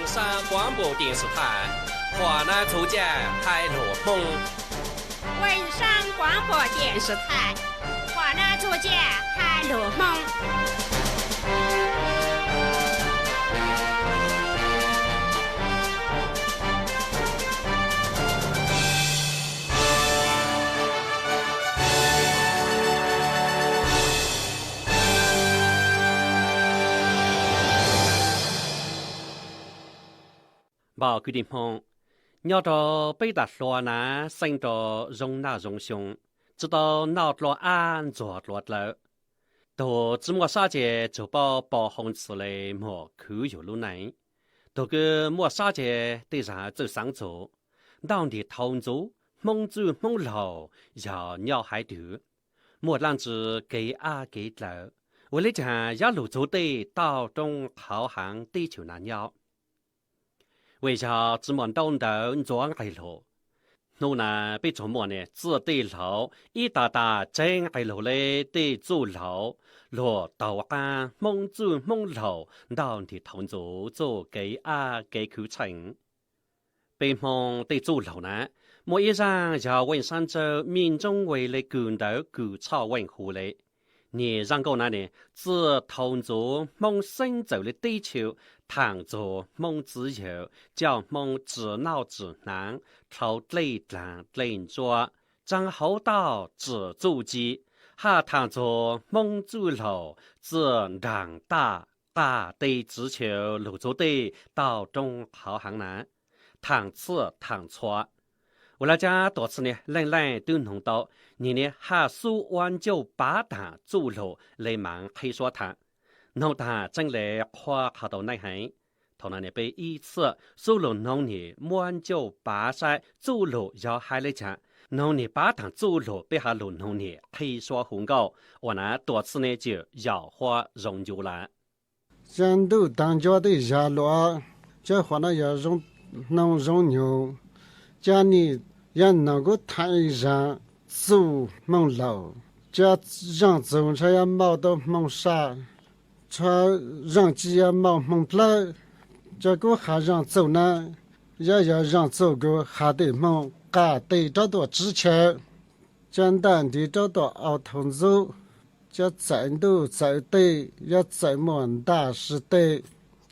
Wen Shan Guangbo Dian Shi Tai, Hua Nan Cu Jia Hai Lus Hmoob. Wen Shan Guangbo Dian Shi Tai, Hua Nan Cu Jia Hai Lus Hmoob. Npawg kwv tij Hmoob, nyob rau peb tag hluas na, xeeb rau zoo naj zoo xyoo, tsi tau noj dlua ab ntxuag dlua dlawv. Tug tsi muaj sab ces tsuas paub pov hoo txwv le muag khwv yug lub neej. Tug kws muaj sab ces tej zag txawj xaav txug. Ntaug nrig thaus ntxuv, Hmoob txwj Hmoob laug yog nyob haiv twg, muaj dlaab tsi kev ab kev dlawv, ua le caag yuav lug txug tej tauj roob qhauv haav teb chaws na nyob. Vim yog tsi muaj ntaub ntawv ntxuav nqe lug, hnub na peb tsuas muaj niag txij tej laug ib tag tag tsev nqe lug le tej txuj laug luag taug qaab Hmoob txwj Hmoob laug ntaug nrig thaus ntxuv txuj kev ab kev khwv tsheej. Peb Hmoob tej txuj laug na, muaj ib zaaj yog Wen Sab Ntsawj Mej Ntsoov Ves le kws ntawv kws tshoj Wen Hu le. Niag zaaj nkauj na ne, txij thaus ntxuv Hmoob xeeb txawm le teb chaws, thaam txug Hmoob txiv yawg coj Hmoob tsim noj tsim hnav, dlhau dlej dlaag dlej ntsuab, tsaa hauv tauj tsim txuj ci, hab thaam txug Hmoob txwj laug txij nraag taj qab teb txiv chaw lug txug tej tauj roob qhauv haav na, thaam txhij thaam txhua. Ua le caag tuam txhia niag leej leej twb noog tau, niag niag haj xub ua ncauj pav taag txuj laug le maav qhib suab thaam. Noog taag tseeb le qhuab qhov tau neej heev. Thaum no peb ib txhia xub lug noog niag muab ncauj pav saib txuj laug yog hais le caag, noog niag pav taag txuj laug peb has lug noog niag qhib suab hu nkauj, ua na tuam txhia niag tsi yog huab zoo ncu lawm. Ca ntuj taag ncua tej zag luam, ca huam no yog zoo hnoos zoo nyoog, ca nim yog noog kuv thaam ib zaag txuj hmoo laug, ca zaaj txug ntshe yuav mau tau hmoo saj, ca zaaj tsi yuav mau hmoo dlawb, ca kuv has zaaj txuj na, yog yog zaaj txuj kuv has tej hmoo qab teb rov tuaj tsiv chaw. Ca ntaj nrig rov tuaj au thaus ntxub, ca txawm ntuj txawm teb yuav txawm muaj ntaj si teb,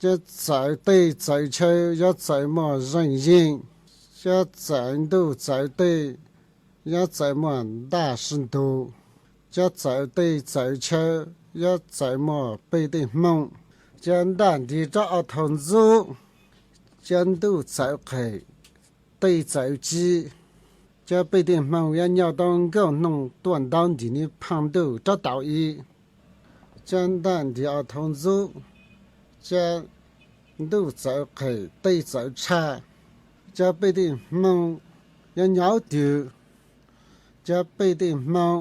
ca txawm teb txawm chaw yuav txawm muaj zeej yeej, ca txawm ntuj txawm teb yuav txawm muaj ntaj si ntug, ca txawm teb txawm chaw yuav txawm muaj peb tej hmoo. Ca ntaj nrig rov au thaus ntxub, ca ntuj txawm qhem, teb txawm ci, ca peb tej hmoo yuav nyo tau nkauj hnoos tuaj ntau nrig ni phaaj ntuj rov tau ib. Ca ntaj nrig au thaus ntxub, ca ntuj txawm qhem teb txawm tshaj, ca peb tej hmoo yuav nyo twg, ca peb tej hmoo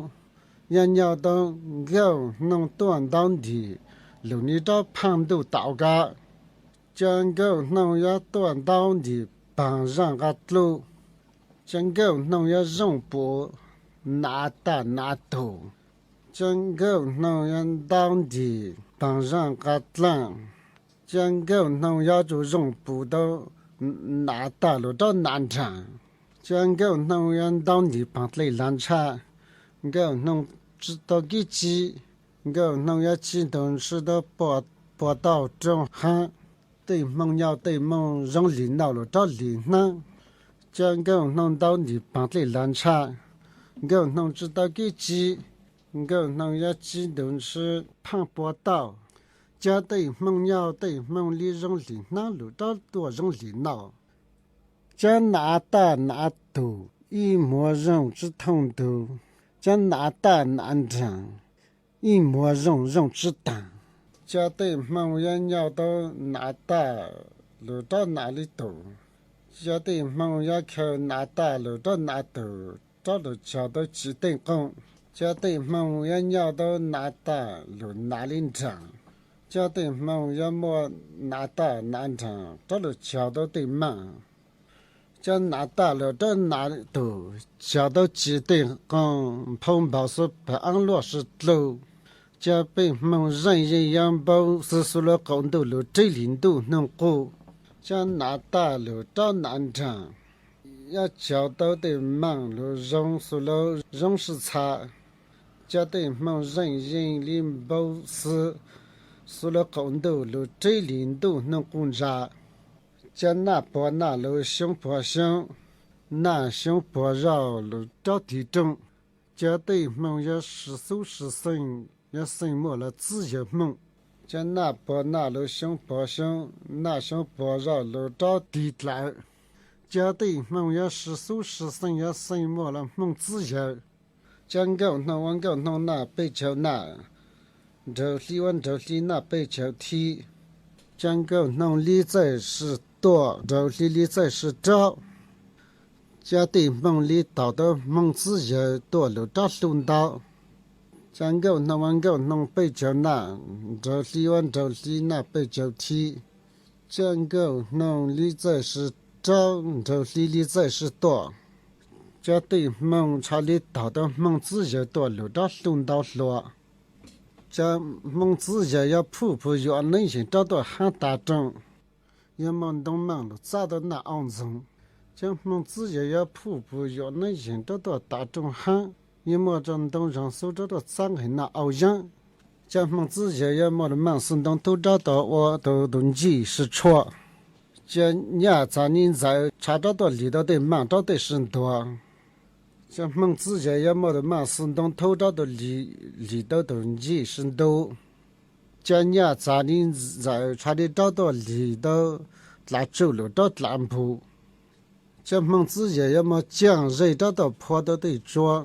yuav nyo tau nkauj hnoos tuaj ntau nrig lug ni rov phaaj ntuj tau kab. Ca nkauj hnoos yuav tuaj ntau nrig paag zaaj nqa dlub, ca nkauj hnoos yuav zoo pum nav taj nav tug, ca nkauj hnoos yuav ntau nrig paag zaaj nqa dlaaj, ca nkauj hnoos yuav tsum zoo pum tau nav taj lug rov nav nraag, ca nkauj hnoos yuav ntau nrig paag dlej lag ntshaj, nkauj hnoos tsi tau kib ci, nkauj hnoos yuav ci ntug ntsi tau puag tauj roob haav, tej hmoo nyo tej hmoo zoo li nau lug rov li hnaab, ca nkauj hnoos ntau nrig paag dlej lag ntshaj, nkauj hnoos tsi tau kib ci, nkauj hnoos yuav ci ntug ntsi phaaj puag tauj, ca tej hmoo nyo tej hmoo li zoo li hnaab lug rov tuaj zoo li nau. Ca nav taj nav tug ib muag zoo tsi thooj ntug, ca nav taj nav nraag ib muag zoo zoo tsi taag, ca tej hmoo yuav nyo tau nav taj lug rov nav li tug, ca tej hmoo yuav khaws nav taj lug rov nav tug rov lug cog tau ci tej qooj, ca tej hmoo yuav nyo tau nav taj lug nav li nraag, ca tej hmoo yuav muaj nav taj nav nraag rov lug cog tau tej maaj, ca nav taj lug rov nav tug cog tau ci tej qooj nphau npaug xuv pag aab luaj si dlub, ca peb hmoo zeej yeej yuav npau xuv xuv lug qaum ntuj lug reb li ntuj hnoog quj, Cov nas taj lug rov nas nraag, yuav cog tau tej maaj lug zoo xwb lug zoo sib txha. Cov tej hmoo zeej yeej li npau xwb, xwb lug qaum ntuj lug rib li ntuj nub qub ntsa. Cov naj puag naj lug xyoob puag xyoob, naj xyoob puag zaug lug rov tig rooj. Cov tej hmoo yuav sib xub sib xeej, yuav xeej muaj lug txib yawg hmoo. Cov naj puag naj lug xyoob puag xyoob, naj xyoob puag zaug lug rov tig dlawm. Cov tej hmoo yuav sib xub sib xeej, yuav xeej muaj lug hmoo txib yawg. Cov nkauj hnoos ua nkauj hnoos naj peb caug naj, nraug hli ua nraug hli naj peb caug thib. Cov nkauj hnoos li txawj sib tuaj, nraug hli li txawj sib rov. Cov tej hmoo li taug tau hmoo txib yawg tuaj lug rov hlub ntau. Cov nkauj hnoos ua nkauj hnoos peb caug naj, nraug hli ua nraug hli naj peb caug thib. Cov nkauj hnoos li txawj sib rov, nraug hli li txawj sib tuaj. Cov tej hmoo txhad li taug tau hmoo txib yawg tuaj lug rov hlub ntau hluas. Cov hmoo txib yawg yuav phuj phuj yuam neeb yeeg rov tuaj haab tas rooj, yuav muaj ntoo maaj lug txab tau naj aub ntxoog. Cov hmoo txib yawg yuav phuj phuj yuam neeb yeeg rov tuaj tas rooj haab, yuav muaj rau ntoo zaag xub rov tuaj txab nqaij naj aub yeeb. Cov hmoo txib yawg yuav muaj lug maaj xwb ntoo thub rov tuaj ua tau tus ncig sib tshuam. Cov nyaj txav nib ntxawm txhad rov tuaj lig tau tej maaj rov tej sib ntuag. Cov hmoo txib yawg yuav muaj lug maaj xwb ntoo thub rov tuaj lig, lig tau tus ncig sib ntuag. Cov nyaj txav nib ntxawm txhad li rov tuaj lig tau dlav tsuj lug rov dlav npug. Cov hmoo txib yawg yuav muaj caaj zej rov tuaj phua tau tej tsua,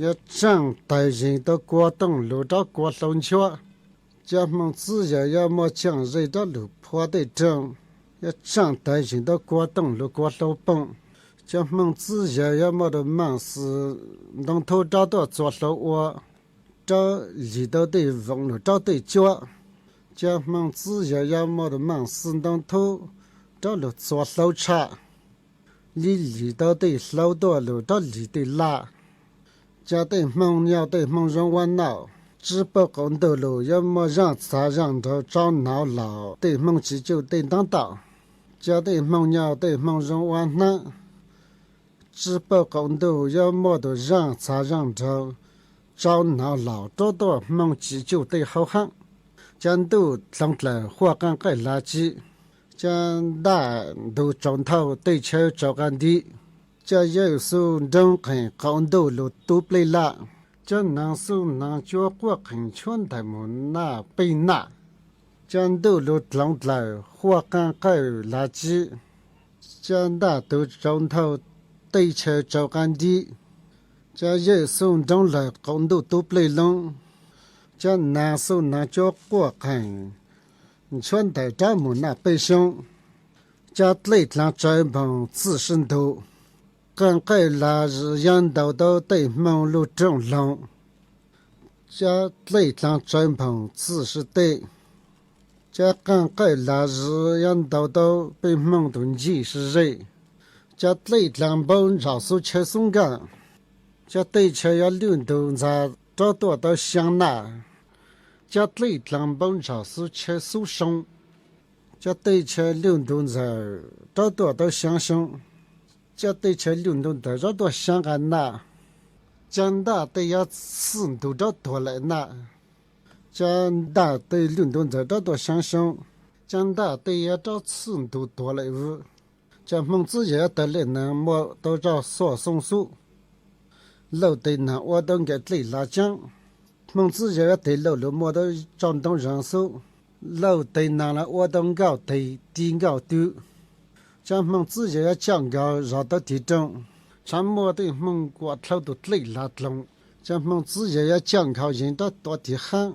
yuav tsaaj tawg yeeg tau kua tooj lug rov kua hlau nchuav. Cov hmoo txib yawg yuav muaj caaj zej rov lug phua tej rooj, yuav tsaaj tawg yeeg tau kua tooj lug kua hlau pooj. Cov hmoo txib yawg yuav muaj lug maaj xwb ntoo thub rov tuaj txua hlau ua, rov lig tau tej voov lug rov tej cuab. Cov hmoo txib yawg yuav muaj lug maaj xwb ntoo thub rov lug txua hlau tshaj, li lig tau tej hlau tuaj lug rov lig tej laj. Cov tej hmoo nyaum tej hmoo zoo ua noj, tsi paub qaum ntuj lug yuav muaj zaaj txav zaaj nraug tsau nov laus tej hmoo tsis cuj tej ntaab tom. Cov tej hmoo nyaum tej hmoo zoo ua hnaab, tsi paub qaum ntuj yuav muaj tus zaaj txav zaaj nraug tsau nov laus rov tuaj hmoo tsis cuj tej hau haab. Cov ntuj dloov dlawg huaj qaab qaij lav tsib, cov ntaj ntug tsaus nthau tej chaw tsaus qab nti. Cov yawm xub nroog qeeg qaum ntuj lug tub plej laj, cov naag xub naag cuab quaj qeeg nchuav ntawm mus naj peb naj. Cov ntuj lug dloov dlawg huaj qaab qaij lav tsib, cov ntaj ntug tsaus nthau tej chaw tsaus qab nti. Cov yawm xub nroog lawg qaum ntuj tub plej loo, cov naag xub naag cuab quaj qeeg nchuav ntawm rov mus naj peb xyoob. Cov dlej dlaag tsawv npoog txwj sib ntug, qaab qaij lav zwm yuav ntaus tau tej hmoo lug rooj loog. Cov dlej dlaag tsawv npoog txwj sib tej, cov qaab qaij lav zwm yuav ntaus tau peb hmoo tus ncig sib zej. Cov dlej dlaag npaum ntsog xub chaw xub nkaaj, cov tej chaw yuav lwj ntug ntxag rov tuaj tau xyaa naj. Cov dlej dlaag npaum ntsog xub chaw xub xyoo, cov tej chaw lwj ntug ntxawm rov tuaj tau xyaa xyoo. Cov tej chaw lwj ntug ntawm rov tuaj xyaa nqaj naj. Cov ntaj tej yuav txwj ntug rov tuag lawm naj. Cov ntaj tej lwj ntug ntxawm rov tuaj xyaa xyoo, cov ntaj tej yuav rov txwj ntug tuag lawm vwm. Cov hmoo txwj yawg yuav tawg lej naag muaj tau rau xuaj xoo xub, lauj tes naag ua tau nkaim dlej lav caab. Hmoo txwj yawg yuav tes lauj lug muaj tau rau ntoo zaag xub, lauj tes naag los ua tau nkauj tes ti nkauj tw. Cov hmoo txwj yawg yuav coj nkaug zog tau tig rooj, tshav muaj tej hmoo kuam dlhau tus dlej lav dloov. Cov hmoo txwj yawg yuav coj nkaug yeeg rov tuav tig haab,